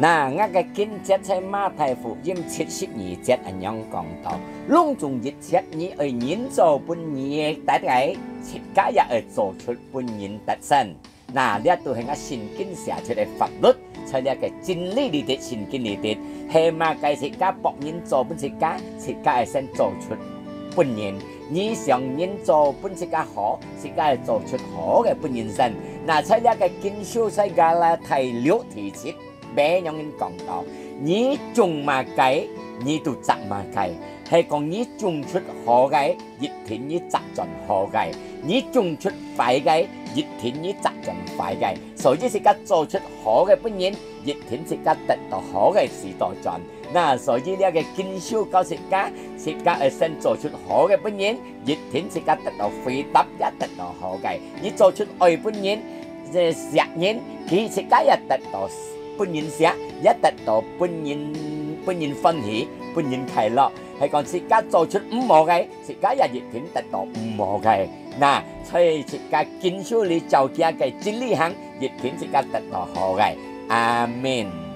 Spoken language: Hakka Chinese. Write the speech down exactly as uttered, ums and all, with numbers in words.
那，𠊎个經節在馬太福音七十二節恁樣講到：攏總一切，你愛人做分你得个，自家也愛做出分人得先。那，這都係𠊎聖經寫出个法律，在這个真理裡底，聖經裡底，係麼个自家別人做分自家，自家愛先做出分人。你想人做分自家好，自家愛做出好个分人先。那在這个經書在加拉太六第七，乜恁樣講到：你種麼个，你都摘麼个。係講你種出好个，一定你摘轉好个；你種出壞个，一定你摘轉壞个。所以自家做出好个分人，一定自家得到好个時到轉。那所以這个經書教自家，自家愛先做出好个分人，一定自家得到回答，也得到好个。你做出愛分人，呃，惜人，佢自家也得到分人惜，也得到分人，分人歡喜，分人快樂。係講自家做出毋好个，自家也一定得到毋好个。那，在自家經書裡照佢个真理行，一定自家得到好个。阿們。